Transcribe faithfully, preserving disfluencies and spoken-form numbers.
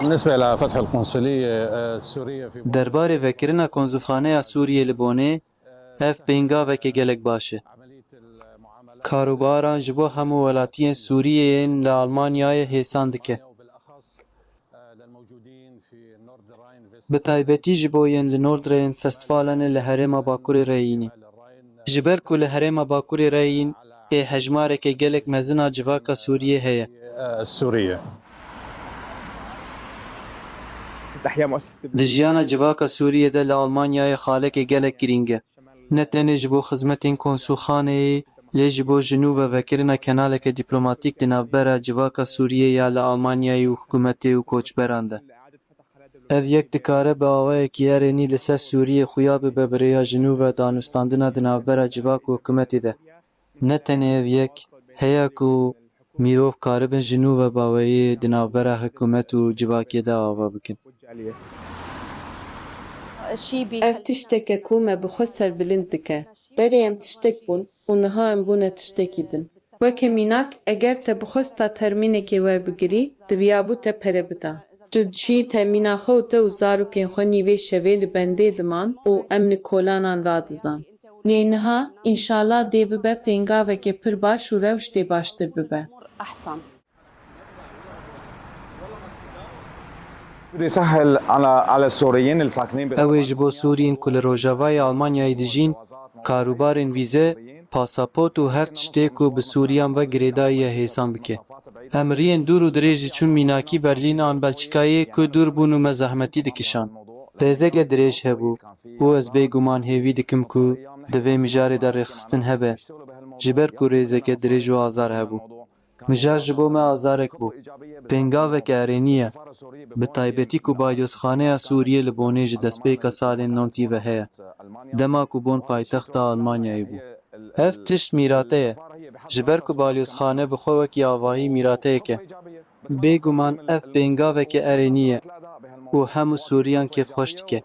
بالنسبة إلى فتح القنصلية السورية في Derbarê vekirina konsulxaneya Sûriyê li Bonê, ev pêngaveke gelek baş e. Karûbaran ji bo hemû welatiyên Sûriyê yên li Almanyayê hêsan dike. Bi taybetî ji bo yên li Nordrhein-Westfalenê li herêma Bakurê Reyînê. Ji ber ku li herêma Bakurê Reyîn ê hejmareke gelek mezin a civaka Sûriyê heye. السورية. تحيا مؤسسة Di jiyana civaka Sûriyê de li Almanyayê xaleke gelek girîng e. Ne tenê ji bo xizmetên konsulxaneyê, lê ji bo ji nû ve vekirina kenaleke dîplomatîk di navbera civaka Sûriyê ya li Almanyayê û hikûmetê û koçberan de. Ev yek dikare bi awayekî erênî li ser Sûriyê xuya bibe bi rêya ji nû ve danûstandina di navbera civak û hikûmetê de. Ne tenê ev yek, heye ku mirov karibin ji nû ve baweriyê di navbera hikûmet û civakê de ava bikin. Ev tiştek e ku me bi xwe serbilind dike. Berê em tiştek bûn û niha em bûne tiştekî din. Weke mînak, eger te bixwesta termînekê werbigirî, diviyabû te pere bida. Tu dijî termîna xwe û te û zarokên xwe nîvê şevê li bendê diman û em li kolanan radizan. Lê niha, înşala dê bibe pêngaveke pir baş û rewş dê baştir bibe. Ew ê ji bo Sûriyên ku li rojavayê Almanyayê dijîn, karûbarên vîze, pasaport û her tiştê ku bi Sûriyan ve girêdayî ye hêsan bike. Em riyên dûr û dirêj diçûn, mînakî Berlîn an Belçîkayê ku dûr bûn û me zehmetî dikişand. Rêzeke dirêj hebû û ez bêguman hêvî dikim ku di vê mijarê de rêxistin hebe, ji ber ku rêzeke dirêj û azar hebû. Mijar ji bo me azarek bû. Pêngaveke erênî ye. Bi taybetî ku Balyozxaneya Sûriyê li Bonê ji destpêka salên newtî ve heye. Dema ku Bon paytexta Almanyayê bû. Ev tişt mîrate ye. Ji ber ku balyozxane bi xwe wekî avahî mîrateyek e. Bêguman ev pêngaveke erênî ye û hemû Sûriyan kêfxweş dike.